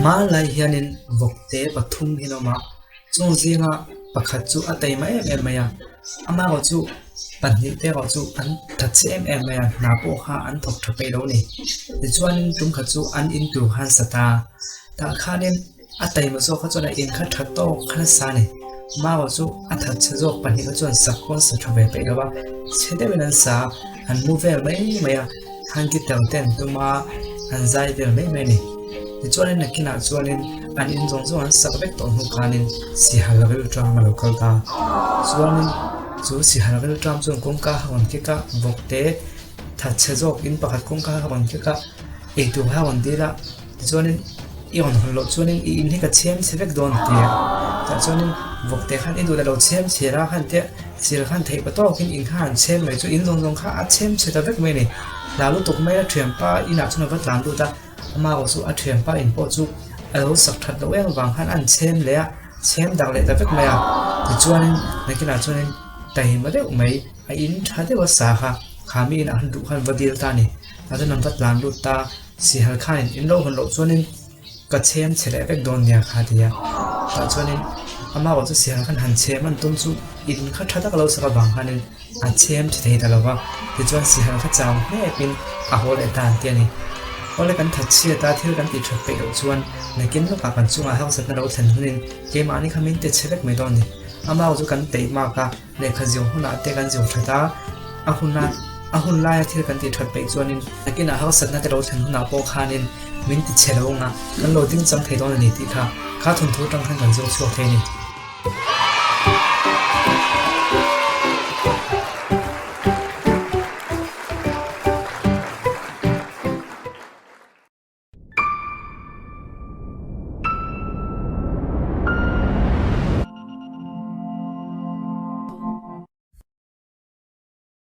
Hmanlai hianin vawkte pathum hi an awm a, chung zinga pakhat chu a taima em em mai a, amaherawh chu pahnih te erawh chu an that chhe em em mai a, hna pawh kha an thawk tha peih lo a ni. Tichuanin tumkhat chu an in tur khan sa ta, tah khanin. A taima zawk kha chuan a in kha tha tawk kha nasa a ni. Mau chu a that chhe zawk pahnih kha chuan sak pawh an sa tha ve peih lo a, chhe deuhin an sa a, an mu vel mai mai a, han guitar te an tum a, an zai vel mai mai a ni. Tichuanin nakinah chuanin an in zawng zawng an sak vek tawh hnu khanin sihal rilṭam a lo kal ta. Chuanin chu sihal rilṭam chuan kawngka a rawn kek a, vawk te that chhe zawk in pakhat kawngka a rawn kek a, eitur a rawn dil a. Tichuanin i rawn hawn loh chuanin i in hi ka chhem chhe vek dawn ti a. Tah chuanin vawkte khan i duh leh lo chhem chhe la khan tia sir khan theih pa tawkin in kha han chhem mai chu in zawng zawng kha a chhem chhe ta vek mai a ni. Hla lutuk mai a thianpa inah chuan a va tlan lut a, ama erawh chu a thianpa in pawh chu a lo sak that loh em avang khan a han chhem leh a, chhem dak leh ta vek mai a. Tichuanin nakinah chuanin taima deuh mai a in tha deuh a sa kha kha mi inah khan duh khan va dil ta a ni. Tah chuan an va tlan lut ta. Sihal khain in lo hawn loh chuanin ka chhem chhe leh vek dawn nia kha ti a. Tah chuanin ama erawh chu sihal khan han chhem an tum chu in kha tha tak lo sak avang khanin a chhem chhe thei ta lo va. Tichuan sihal kha chau hnepin a haw leh ta an ti a ni. Awle kan that chhiat a, thil kan tih that peih loh chuan nakin lawkah kan chungah harsatna lo thlen hunin keimahni kha min ti chhe vek mai dawn a ni. Ama erawh chu kan peih mak a. Lehkha zir hunah te kan zir that a, a huna a hun laia thil kan tih that peih chuanin nakinah harsatna te lo thlen hunah pawh khanin min ti chhe lo anga kan lo ding chang thei dawn a ni tih kha kha thawnthu atang khan kan zir chhuak thei a ni.